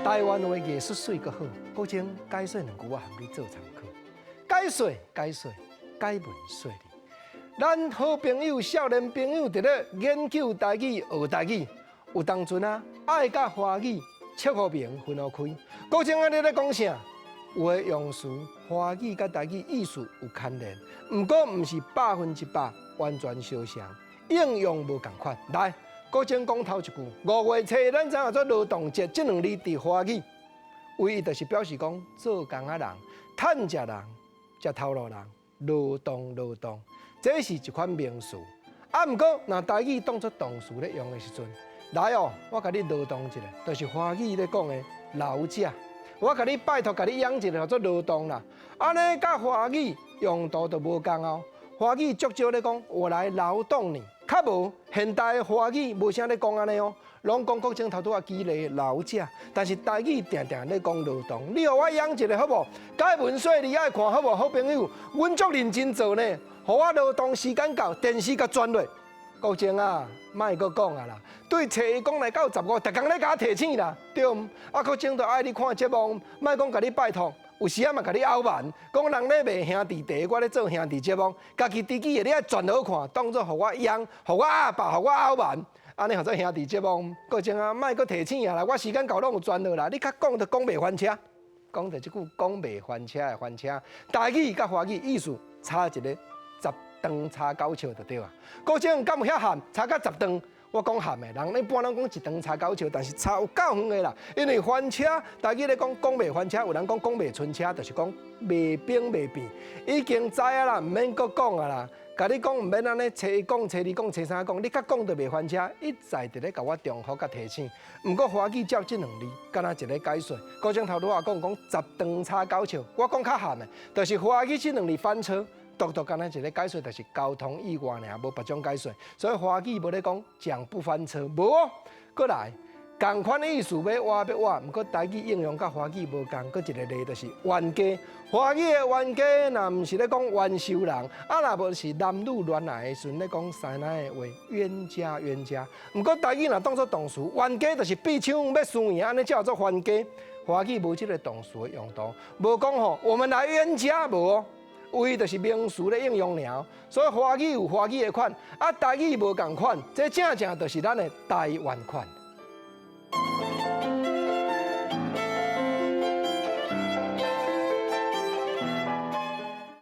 台灣話藝術媠閣好，國清解說兩句，我含你做參考。解說解說解文說理。咱好朋友、少年朋友佇咧研究台語、學台語，有當陣啊，愛佮華語切予明分予開。國清啊，你咧講啥？有的用詞華語佮台語意思有牽連，毋過毋是100%完全相像，應用無仝款。來，國清講頭一句，5月初一咱知影做勞動節，這兩字佇華語，唯一就是表示講做工仔人、趁食人、食頭路人、勞動勞動。這是一款名詞，啊，毋過若台語當作動詞咧用的時陣，來哦，我共你勞動一下，就是華語咧講的勞者。我共你拜託，共你養一個叫做勞動啦。按呢佮華語用途就無仝哦。華語足少咧講，我來勞動你，較無現代的華語無啥咧講按呢哦，攏講國清頭拄仔舉例勞者，但是台語定定咧講勞動。你予我養一個好無？解文說你愛看好無？好朋友，阮足認真做呢。予我勞動時間到，電視共轉落。國清啊，莫閣講啊啦。對初一講來到15，逐工咧共我提醒啦，對毋？啊，國清就愛你看節目，莫講共你拜託，有時仔嘛共你漚蠻，講人咧賣兄弟茶，我咧做兄弟節目，家己知己的你愛轉好看，當做予我養，予我壓霸，予我漚蠻，按呢號做兄弟節目。國清啊，莫閣提醒啊啦，我時間到攏有轉落啦，你較講就講袂翻車，講著這句講袂翻車的翻車，台語佮華語意思差一个十長差九尺就對啊。國清敢有遐譀？差甲十長，我講譀的，人一般攏講一長差九尺，但是差有夠遠的啦。因為翻車，台語咧講講袂翻車，有人講講袂伸車，就是講袂變袂變，已經知影啦，毋免閣講啊啦。共你講毋免按呢，初一講、初二講、初三講，你較講就袂翻車，一再佇咧共我重複佮提醒。毋過華語照這兩字，敢若一个解說。國清頭拄仔講講十長差九尺，我講較譀的，就是華語這兩字翻車。獨獨敢若一个解說，就是交通意外爾，無別種解說。所以華語無咧講講不翻車，無哦。閣來，仝款意思欲倚欲倚，毋過台語應用佮華語無仝，閣一个例就是冤家。華語的冤家，若毋是咧講冤仇人，啊若無是男女戀愛的時陣咧講師奶的話，冤家冤家。毋過台語若當作動詞，冤家就是變唱欲輸贏，按呢才叫做冤家。華語無這个動詞的用途，無講吼，我們來冤家無哦。唯一就是名詞咧應用爾，所以華語有華語的款，啊台語無仝款，這正正就是咱的台灣款。